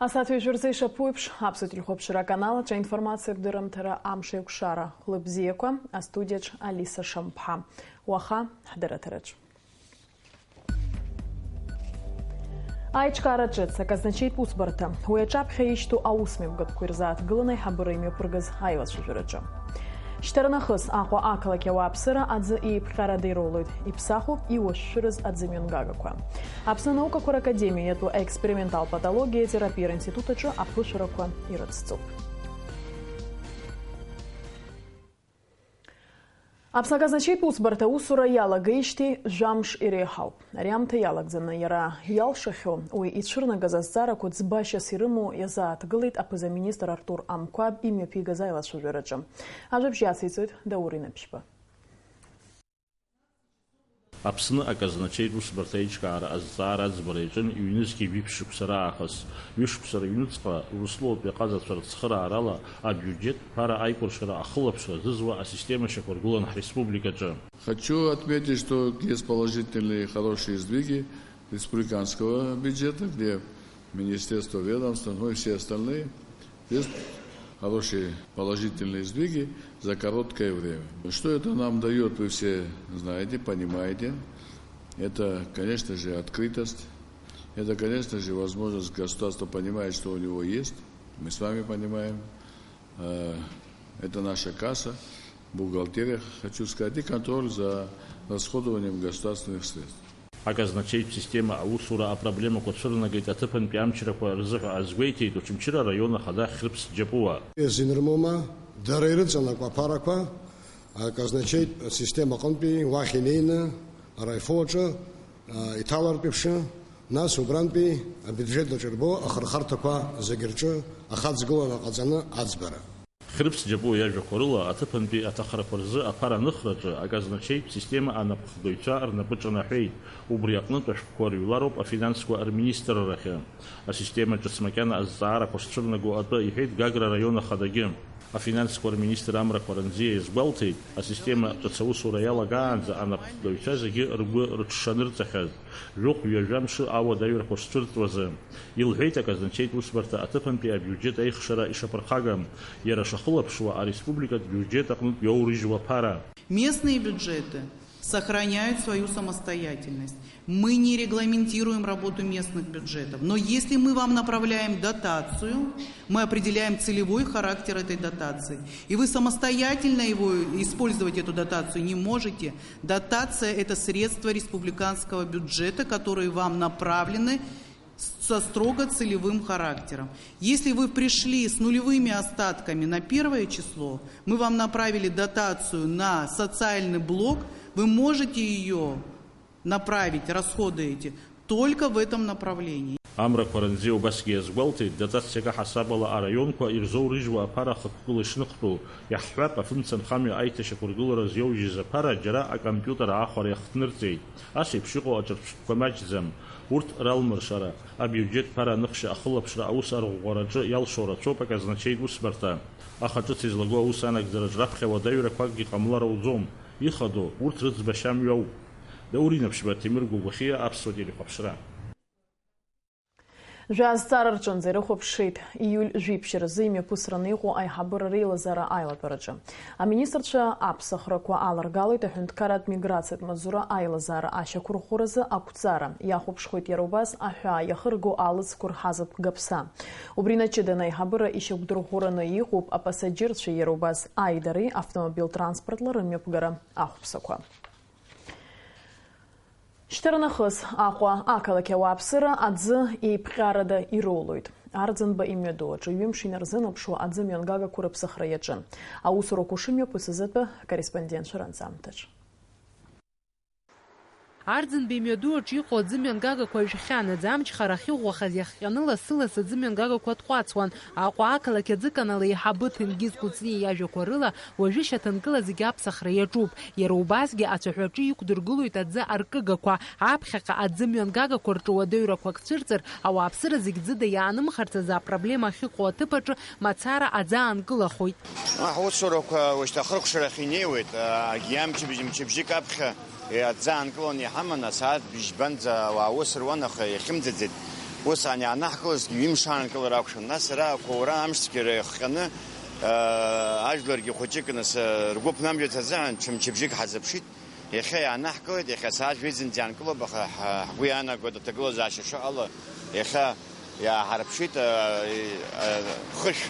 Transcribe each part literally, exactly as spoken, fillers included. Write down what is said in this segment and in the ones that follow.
Асааҭ ҩажәа рзы ишаԥу еиԥш, Аԥсуа телехәаԥшра аканал аҿы аинформациатә дырымҭара Амш еиқәшара. Хәлыбзиақәа, астудиаҿ Алиса Шамԥҳа. Уаха ҳдырраҭараҿ. Аиҿкаара ҿыц, аказначеитә усбарҭа, уи аҿаԥхьа ишьҭоу аусмҩаԥгатәқәа ирзааҭгыланы аиҳабыра имҩаԥыргаз аилацәажәараҿы. Шьҭарнахыс Аҟәа ақалақь ауааԥсыра аӡы еиԥҟьарада иролоит, иԥсахуп иуашәшәырыз аӡы мҩангагақәа. Аԥсны анаукақәа ракадемиа иатәу аексперименталтә патологиа терапиа институт аҿы аԥышәарақәа ирыцҵоуп. Аԥсны аказначеитә усбарҭа аусура иалагеижьҭеи жәамш иреиҳауп. Ари аамҭа иалагӡаны иара иалшахьоу, уи ицәырнагаз азҵаарақәа ӡбашьас ирымоу иазааҭгылеит аԥыза-министр Артур Амқәаб имҩаԥигаз аилацәажәараҿы. Ажәабжь иациҵоит Даур Инаԥшьба. Аԥсны аказначеитә усбарҭа аиҿкаара азҵаара аӡбара иаҿын ҩнызқьи жәиԥшь шықәса раахыс. Ҩышықәса рыҩнуҵҟа Урыстәылатәи аҟазацәа рыцхыраарала абиуџьет ԥара аикәыршара ахылаԥшра зызуа асистема шьақәыргылан ҳреспубликаҿы. Хочу отметить, что есть положительные и хорошие сдвиги республиканского бюджета, где министерства, ведомства, ну и все остальные. Есть хорошие положительные сдвиги за короткое время. Что это нам даёт, вы все знаете, понимаете. Это, конечно же, открытость. Это, конечно же, возможность, государство понимает, что у него есть. Мы с вами понимаем. Э, это наша касса, бухгалтерия, хочу сказать, и контроль за расходованием государственных средств. Аказначеитә система аусура апроблемақәа цәырнагеит аҭыԥантәи амчрақәа рзыҳәа азгәеиҭеит Очамчыра араион ахада Хьрыԥс Џьапуа. Зин рымоума, дара ирыҵанакуа аԥарақәа аказначеитә система аҟынтәи уахь инеины араифо аҿы, а, иҭалартә еиԥш, нас убрантәи абиуџьет аҿы ирбо ахырхарҭақәа зегьы рҿы ахаҵгылара ҟаҵаны аӡбара. Хьрыԥс Џьапуа иажәақәа рыла, аҭыԥантәи аҭахрақәа рзы аԥара аныхраҿы аказначеитә система анапхгаҩцәа рнапы ҿанаҳәеит. Убри аҟнытә ашәҟәқәа рыҩлароуп афинансқәа рминистррахьы. Асистема ҿыц макьана азҵаарақәа шцәырнаго атәы, иҳәеит Гагра араион ахадагьы. Афинансқәа рминистр Амра Қәаранӡиа иазгәалҭеит, асистема ҿыц аусура иалагаанӡа анапхгаҩцәа зегьы ргәы рыҽшанырҵахьаз. Жәохә-ҩажәа мшы ауадаҩрақәа шцәырҵуазы. Илҳәеит аказначеитә усбарҭа аҭыԥантәи абиуџьет аихшара ишаԥырхагам, иара шахылаԥшуа ареспубликатә биуџьет аҟнытә иоурыжьуа аԥара. Местные бюджеты сохраняют свою самостоятельность. Мы не регламентируем работу местных бюджетов. Но если мы вам направляем дотацию, мы определяем целевой характер этой дотации. И вы самостоятельно его использовать, эту дотацию, не можете. Дотация — это средства республиканского бюджета, которые вам направлены с-, со строго целевым характером. Если вы пришли с нулевыми остатками на первое число, мы вам направили дотацию на социальный блок, вы можете ее направить, расходы эти, только в этом направлении. Амра Қәаранӡиа убасгьы иазгәалҭеит, дотациак аҳасабала араионқәа ирзоурыжьуа аԥара ахықәкыла ишныҟәтәу. Иаҳҳәап, афымца нхамҩа аиҭашьақәыргылара зиоужьыз аԥара џьара акомпиутер аахәара иахҭнырҵеит. Ас еиԥш иҟоу аҿырԥштәқәа маҷӡам. Урҭ ралмыршара, абиуџьет ԥара аныхшьа ахылаԥшра аус арӷәӷәараҿы иалшо рацәоуп аказначеитә усбарҭа. Аха ҿыц излаго аус анагӡараҿ раԥхьа уадаҩрақәакгьы ҟамлар ауӡом. Ихадоу, урҭ рыӡбашьа мҩоуп. Даур Инаԥшьба, Ҭемыр Гәагәахиа, Аԥсуа телехәаԥшра. Жәа-зҵаара рҿынӡа ирыхәаԥшит ииуль жәиԥшь рзы имҩаԥысраны иҟоу аиҳабыра реилазаара аилатәараҿы. Аминистрцәа аԥсахрақәа аларгалоит аҳәынҭқарратә миграциатә маҵзура аилазаара ашьақәырӷәӷәаразы ақәҵара. Иахәаԥшхоит иара убас аҳәаа иахырго алыҵқәа рҳазатә гаԥса. Убри наҷыданы аиҳабыра ишьақәдырӷәӷәараны иҟоуп апасаџьырцәеи иара убас аидареи автомобиль транспортла рымҩаԥгара ахәԥсақәа. Шьҭарнахыс Аҟәа ақалақь ауааԥсыра аӡы еиԥҟьарада ироулоит. Арӡынба имҩаду аҿы ҩымш инарзынаԥшуа аӡы мҩангагақәа рыԥсахра иаҿын. Аусурақәа шымҩаԥысыз атәы акорреспондентцәа ранҵамҭаҿ. Арӡынба имҩаду аҿы иҟоу аӡы мҩангагақәа жәхьанаӡа амчхара ахьыӷәӷәахаз иахҟьаны лассы-лассы аӡы мҩангагақәа тҟәацуан. Аҟәа ақалақь аӡыканал аиҳабы Ҭенгиз Кәыҵниа иажәақәа рыла, уажәы шьаҭанкыла зегьы аԥсахра иаҿуп. Иара убасгьы ацәаҳәаҿы иқәдыргылоит аӡы аркыгақәа. Аԥхьаҟа аӡы мҩангагақәа рҿы уадаҩрақәак цәырҵыр, ауааԥсыра зегь ӡыда иаанымхарц азы апроблема ахьыҟоу аҭыԥ аҿы мацара аӡы аанкылахоит. Ҳусурақәа уажәшьҭа ахыркәшарахь инеиуеит, агьи амчыбжь мчыбжьык аԥхьа. Е, аӡы аанкыланы иҳаман, асааҭ бжьбанӡа ауаа аус руан, аха иахьымӡаӡеит. Усҟан иаанаҳкылазгьы ҩымш аанкылара акәшан. Нас ара ақәаура амшцәгьара иахҟьаны, аа, ажәларгьы хәыҷык нас, ргәы ԥнамжәац азыҳәан ҽа мчыбжьык ҳазыԥшит. Иахьа иаанаҳкылеит, иахьа асааҭ жәеизынӡа иаанкылоуп, аха ҳа-, ҳгәы иаанагоит аҭагылазаашьа шыҟало. Иахьа иааҳарԥшит, аа, и-, аа, хышә,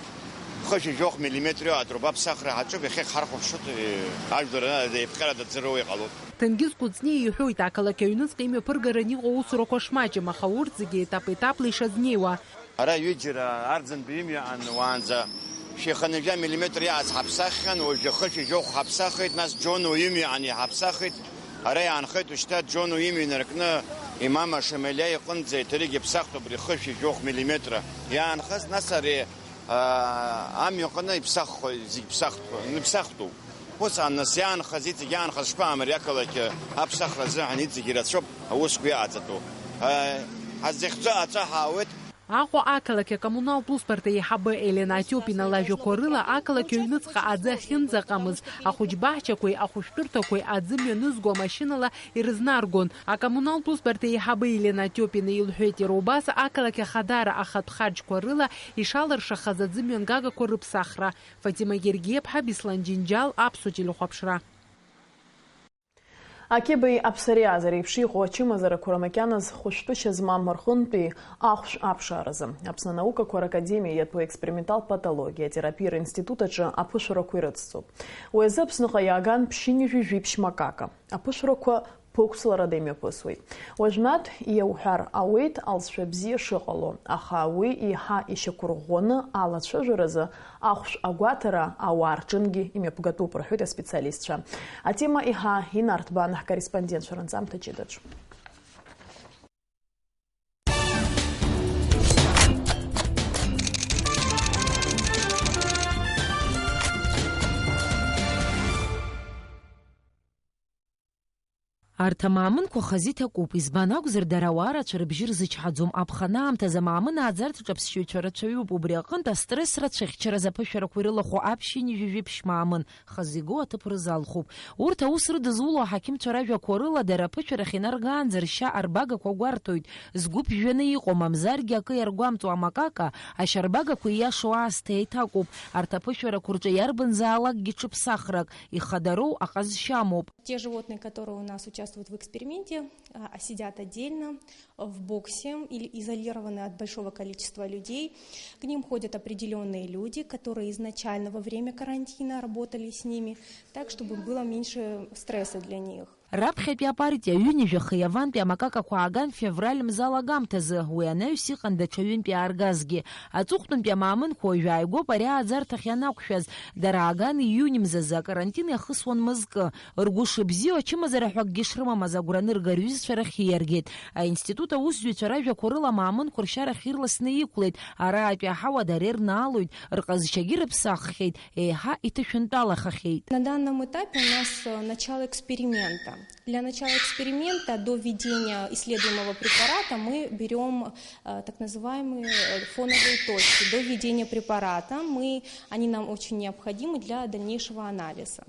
хышә жәохә миллиметр иоуа атруба аԥсахра ҳаҿуп, иахьа ҳархәаԥшуеит, и-, ажәлар ана еиԥҟьарада ӡырроуа иҟалоит. Ҭенгиз Кәыҵниа иҳәоит, ақалақь аҩныҵҟа имҩаԥыргараны иҟоу аусурақәа шмаҷым, аха урҭ зегьы етап-етапла ишазнеиуа. Ара ҩыџьара арӡынба имҩа аан уаанӡа шәи хынҩажәа миллиметр иааз ҳаԥсаххьан, уажәы хышәи жәохә ҳаԥсахит, нас Џьону имҩа аан иҳаԥсахит. Ара иаанхеит ушьҭа Џьону имҩа инаркны имам Ашамелиа иҟынӡа еиҭаригьы иԥсахт убри хышәи жәохә миллиметра иаанхаз, нас ари, аа, амҩа аҟны иԥсаххо, зегь ԥсахтәу, иԥсахтәуп. Усҟан нас иаанхаз, иҵегь иаанхаз шԥаамри, ақалақь аԥсахра азыҳәан иҵегь ирацәоуп аусқәа иҟаҵатәу. Ҳа-, ҳаззыхьӡо аҵәа ҳаауеит. Аҟәа ақалақь акоммуналтә усбарҭа еиҳабы Елена Атиопина лажәақәа рыла, ақалақь аҩныҵҟа аӡы ахьынӡаҟамыз, ахәыҷбаҳчақәеи ахәышәтәырҭақәеи аӡы мҩанызго амашьынала ирызнаргон. Акоммуналтә усбарҭа еиҳабы Елена Атиопина илҳәеит иара убас ақалақь ахадара ахатә харџьқәа рыла ишалыршахаз аӡы мҩангагақәа рыԥсахра. Фатима Гергиаԥҳа, Беслан Џьынџьал, Аԥсуа телехәаԥшра. Акьыбеи аԥсариааӡареи еиԥш иҟоу ачымазарақәа рмакьаназ хәышәтәышьа змам рҟынтәи ахәшә аԥшааразы Аԥсны анаукақәа ракадемиа иатәу аексперименталтә патологиа атерапиа ринститут аҿы аԥышәарақәа ирыцҵоуп. Уи азы Аԥсныҟа иааган ԥшьынҩажәи жәиԥшь макака. Аԥышәарақәа ԥықәсларада имҩаԥысуеит. Уажәнатә иауҳәар ауеит алҵшәа бзиа шыҟало, аха уи еиҳа ишьақәырӷәӷәаны алацәажәаразы ахәшә агәаҭара ауаа рҿынгьы имҩаԥгатәуп, рҳәоит аспециалистцәа. Атема еиҳа инарҭбаан ҳкорреспондентцәа рынҵамҭа ҷыдаҿ. Арҭ амаамынқәа хазы иҭакуп, избан акәзар, дара ауаа рацәа рыбжьы рзычҳаӡом. Аԥхын аамҭазы амаамын ааӡарҭаҿы аԥсшьаҩцәа рацәаҩуп, убри аҟынтә астресс рацәыхьчараз аԥышәарақәа ирылахәу аԥшьынҩажәи жәиԥшь маамын хазы игоу аҭыԥ рзалхуп. Урҭ аус рыдызуло аҳақьымцәа ражәақәа рыла, дара аԥышәарахь инаргаанӡа ршьа арбагақәа гәарҭоит, згәы ԥжәаны иҟоу, мамзаргьы акы иаргәамҵуа амакака, ашьарбагақәа ииашоу аасҭа еиҭакуп. Арҭ аԥышәарақәа рҿы иарбанзаалакгьы ҽыԥсахрак, ихадароу аҟазшьа амоуп. Те животные, которые у нас участвуют в эксперименте, а, сидят отдельно в боксе или изолированы от большого количества людей. К ним ходят определённые люди, которые изначально во время карантина работали с ними, так, чтобы было меньше стресса для них. Раԥхьатәи апартиа ҩынҩажәи хи авантәи амакакақәа ааган февраль мза алагамҭазы, уи анаҩс иҟан даҽа ҩынтәи ааргазгьы. Аҵыхәтәантәи амаамынқәа уажә ааигәоуп ари ааӡарҭахь ианақәшәаз, дара ааган ииуни мзазы акарантин иахысуан мызкы. Ргәы шыбзиоу ачымазара ҳәа акгьы шрымамыз агәра анырга рҩызцәа рахь ииаргеит. Аинститут аусзуҩцәа ражәақәа рыла амаамынқәа ршьарахь ирласны иқәлеит, араатәи аҳауа дара ирнаалоит, рҟазшьагьы рыԥсаххьеит, еиҳа иҭышәынтәалахахьеит. На данном этапе у нас, э, начало эксперимента. Для начала эксперимента, до введения исследуемого препарата, мы берём, э, так называемые, э, фоновые точки. До введения препарата мы, они нам очень необходимы для дальнейшего анализа.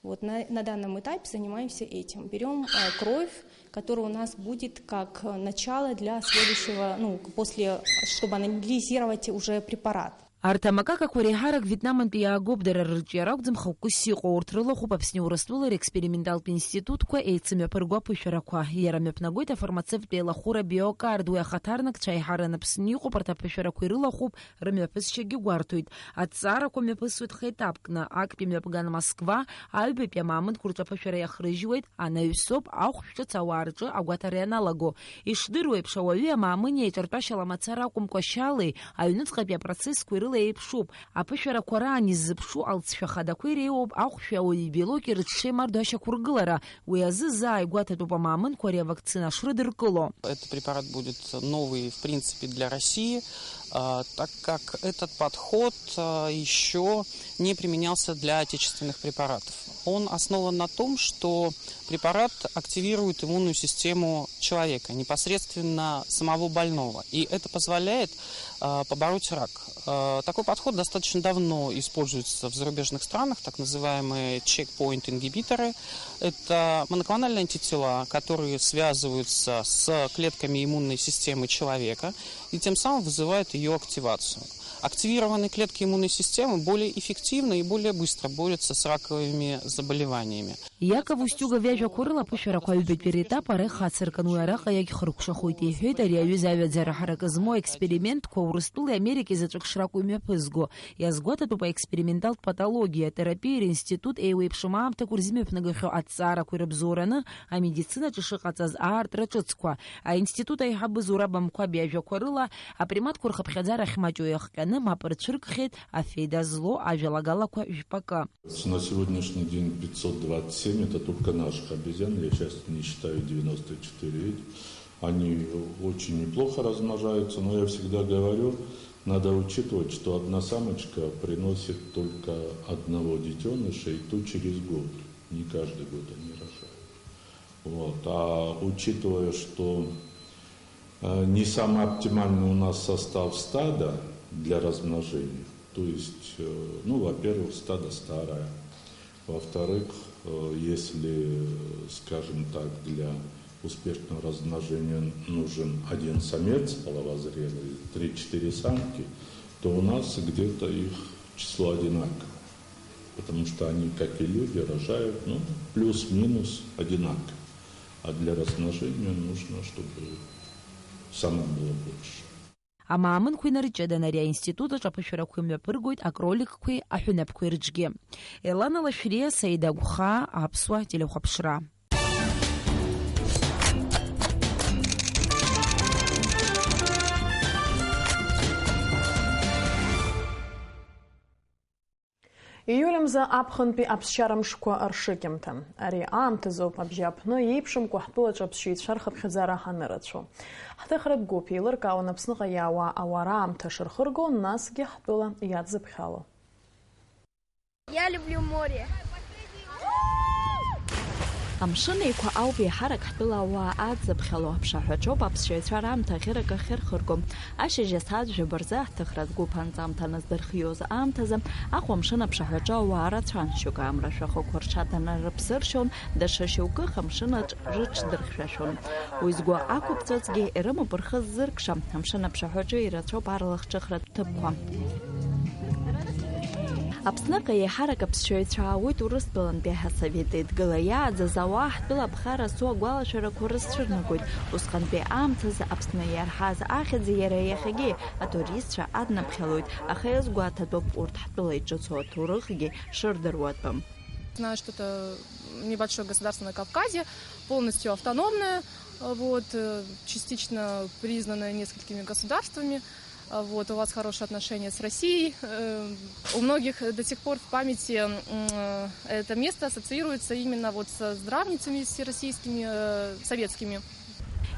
Вот на, на данном этапе занимаемся этим. Берём, э, кровь, которая у нас будет как, э, начало для следующего, ну, после, чтобы анализировать уже препарат. Арҭ амакакақәа реиҳарак Вьетнамынтәи иаагоуп, дара рырҿиара акәӡам хықәкыс иҟоу, урҭ рылахәуп Аԥсни Урыстәылеи рексперименталтә институтқәа еицымҩаԥырго аԥышәарақәа. Иара мҩаԥнагоит афармацевттә еилахәыра Биокард, уи ахаҭарнакцәа аиҳараны Аԥсны иҟоуп, арҭ аԥышәарақәа ирылахәуп, рымҩаԥысшьагьы гәарҭоит. Аҭҵаарақәа мҩаԥысуеит хеетапкны, актәи мҩаԥган Москва, аҩбатәи амаамынқәа рҿы аԥышәара иахрыжьуеит, анаҩсоуп ахәшә ҿыц ауаа рҿы агәаҭара ианалаго. Ишдыру еиԥш, ауаҩы амаамын иаиҿартәашьала мацара акәымкәа, шьалеи аҩныҵҟатәи апроцессқәеи рыла еиԥшуп. Аԥышәарақәа раан иззыԥшу алҵшәа хадақәа иреиуоуп ахәшәи ауаҩи ибелоки рыҽшеимардо ашьақәыргылара. Уи азы заа игәаҭатәуп амаамынқәа ари авакцина шрыдыркыло. Этот препарат будет новый, в принципе, для России, а, так как этот подход, а, ещё не применялся для отечественных препаратов. Он основан на том, что препарат активирует иммунную систему человека, непосредственно самого больного. И это позволяет, а, побороть рак. А, Такой подход достаточно давно используется в зарубежных странах, так называемые чекпоинт-ингибиторы. Это моноклональные антитела, которые связываются с клетками иммунной системы человека и тем самым вызывают ее активацию. Активированные клетки иммунной системы более эффективно и более быстро борются с раковыми заболеваниями. Иаков Устиугов иажәақәа рыла аԥышәарақәа аҩбатәи ретап ара ихацыркын, уи араҟа иагьхыркәшахоит, иҳәеит ари аҩыза аҩаӡара ҳаракы змоу аекспериментқәа Урыстәылеи Америкеи заҵәык шракәу имҩаԥызго. Иазгәаҭатәуп аексперименталтә патологиа, терапиа ринститут еиуеиԥшым аамҭақәа рзымҩаԥнагахьоу аҭҵаарақәа ирыбзоураны амедицинаҿы шыҟаҵаз аартра ҿыцқәа. Аинститут аиҳабы Зураб Амқәаб иажәақәа рыла, априматқәа рхыԥхьаӡара ахьмаҷу иахҟьаны мап рцәыркхьеит афеида злоу ажәалагалақәа жәпакы. На сегодняшний день пятьсот двадцать семь, это только наших обезьян, я сейчас не считаю девяносто четыре. Они очень неплохо размножаются, но я всегда говорю, надо учитывать, что одна самочка приносит только одного детеныша, и то через год. Не каждый год они рожают. Вот. А учитывая, что э, не самый оптимальный у нас состав стада для размножения, то есть, э, ну, во-первых, стадо старое, во-вторых, э, если, скажем так, для успешного размножения нужен один самец половозрелый, три-четыре самки, то у нас где-то их число одинаковое, потому что они, как и люди, рожают, ну, плюс-минус одинаково. А для размножения нужно, чтобы самок было больше. Амаамынқәа инарыҷҷаданы ари аинститут аҿы аԥышәарақәа имҩаԥыргоит акроликқәеи аҳәынаԥқәеи рыҿгьы. Елана Лашәриа, Саида Агәхаа, Аԥсуа телехәаԥшра. Ииуль мза аԥхынтәи аԥсшьара мшқәа ршыкьымҭа. Ари аамҭазоуп абжьааԥны иеиԥшымкәа ҳтәылаҿы аԥсшьаҩцәа рхыԥхьаӡара анырацәоу. Ҳҭыхратә гәыԥ еилыркаауан Аԥсныҟа иаауа ауаа раамҭа шырхырго, насгьы ҳтәыла иадзыԥхьало. Я люблю море. Амшын Еиқәа ауп еиҳарак ҳтәыла ауаа аадзыԥхьало, аԥшаҳәаҿоуп аԥсшьаҩцәа раамҭа ӷьырак ахьырхырго. Ашьыжь асааҭ жәаба рзы аҳҭыхратә гәыԥ анҵамҭа наздырхиоз аамҭазы Аҟәа амшын аԥшаҳәаҿы ауаа рацәан, шьоукы амра ашәахәақәа рҽаҭаны рыԥсы ршьон, даҽа шьоукых амшын аҿ рыҽдырхьшәашәон. Уи згәы ақәыбҵозгьы ирымоуп рхы ззыркша, амшын аԥшаҳәаҿы ирацәоуп арлахҿыхратә ҭыԥқәа. Аԥсныҟа еиҳарак аԥсшьаҩцәа аауеит Урыстәылантәи, ҳасовет еидгыла иааӡаз ауаа ҳтәыла аԥхара зцу агәалашәарақәа рызцәырнагоит. Усҟантәи аамҭазы Аԥсны иарҳаз ахьӡ иара иахьагьы атуристцәа аднаԥхьалоит, аха иазгәаҭатәуп урҭ ҳтәыла иҿыцу аҭоурыхгьы шырдыруа атәы. Знаю, что это небольшое государство на Кавказе, полностью автономное, вот, э, частично признанное несколькими государствами. А, вот, у вас хорошие отношения с Россией. Э, у многих до сих пор в памяти, м, э, это место ассоциируется именно вот со здравницами всероссийскими, э, советскими.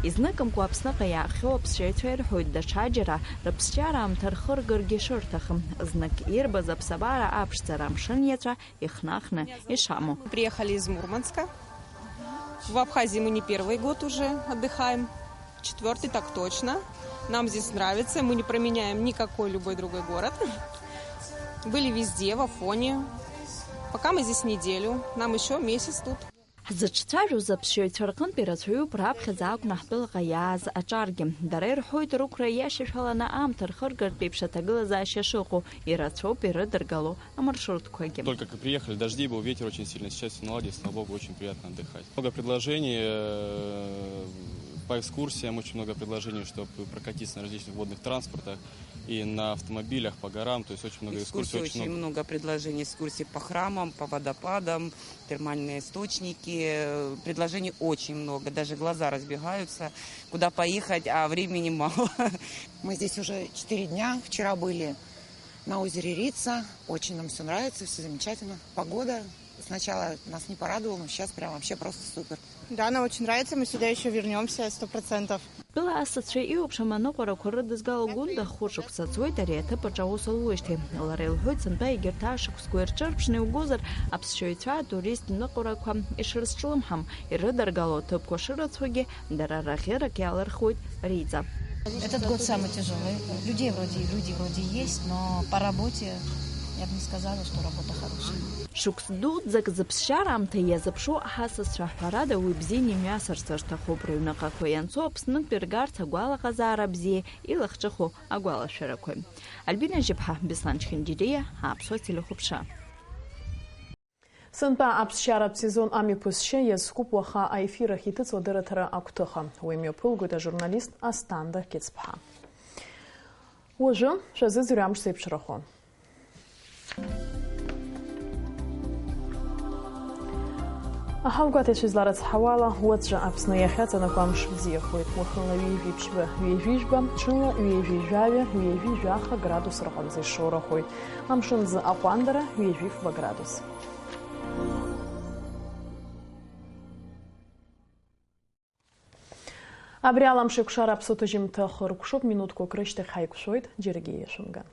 Изныкымкәа Аԥсныҟа иаахьоу аԥсшьаҩцәа ирҳәоит, даҽаџьара рыԥсшьара аамҭа рхыргаргьы шырҭахым. Знык ирбаз аԥсабара аԥшӡара амшын иаҵәа ихнахны ишамоу. Приехали из Мурманска. В Абхазии мы не первый год уже отдыхаем. Четвёртый так точно. Нам здесь нравится, мы не променяем никакой любой другой город. Были везде, в Афоне. Пока мы здесь неделю, нам ещё месяц тут. Ҳзыҿцәажәоз аԥсшьаҩцәа рҟынтә ирацәаҩуп раԥхьаӡа акәны ҳтәылаҟа иааз аҿаргьы. Дара ирҳәоит, рықәра иашьашәаланы аамҭа рхыргартә еиԥш аҭагылазаашьа шыҟоу, ирацәоуп ирыдыргало амаршрутқәагьы. Только как приехали, дожди был, ветер очень сильный, сейчас всё наладилось, слава богу, очень приятно отдыхать. Много предложений, э, по экскурсиям, очень много предложений, чтобы прокатиться на различных водных транспортах и на автомобилях по горам, то есть очень много экскурсий, экскурсий очень много. Много предложений, экскурсий по храмам, по водопадам, термальные источники, э, предложений очень много, даже глаза разбегаются, куда поехать, а времени мало. Мы здесь уже четыре дня, вчера были на озере Рица. Очень нам всё нравится, всё замечательно. Погода сначала нас не порадовала, но сейчас прям вообще просто супер. Да, нам очень нравится, мы сюда ещё вернёмся, сто процентов. Тәыла асасцәа иуԥшым аныҟәарақәа рыдызгало Гәында хәышықәса ҵуеит ари аҭыԥ аҿы аус луеижьҭеи. Лара илҳәоит, сынтәа егьырҭ ашықәсқәа ирҿырԥшны иугозар, аԥсшьаҩцәа атурист ныҟәарақәа ишрызҿлымҳам, ирыдыргало аҭыԥқәа шырацәоугьы, дара рахьырак иалырхуеит Риҵа. Этот год самый тяжелый. Людей вроде, люди вроде есть, но по работе я бы не сказала, что работа хорошая. Шықәс дуӡӡак зыԥсшьараамҭа иазыԥшу ҳасасцәа, ҳәарада, уи бзианы имҩасырц рҭахуп, рыҩныҟақәа ианцо Аԥснынтәи ргарц агәалаҟазаара бзиа, илахҿыху агәалашәарақәа. Альбина Жьыԥҳа, Беслан Чхиндириа, Аԥсуа телехәаԥшра. Сынтәа аԥсшьаратә сезон амҩаԥысшьа иазкуп уаха аефир ахь иҭыҵуа дырраҭара агәҭыха. Уи мҩаԥылгоит ажурналист Асҭанда Кьыцԥҳа. Уажәы шәазыӡырҩ амш зеиԥшрахо. Аҳаугәаҭаҩцәа изларыцҳауала, уаҵәы Аԥсны иахьаҵанакуа амш бзиахоит. Уахынла ҩажәи ԥшьба, ҩажәи жәба, ҽынла ҩажәи жәаҩа, ҩажәи жәаха градус рҟынӡа ишоурахоит. Амшын аӡы аҟәандара ҩажәи фба градус. Абри ала амшеикәшара аԥсуа ҭыжьымҭа хыркәшоуп, минуҭқәак рышьҭахь ҳаиқәшәоит, џьаргьы иашәымган.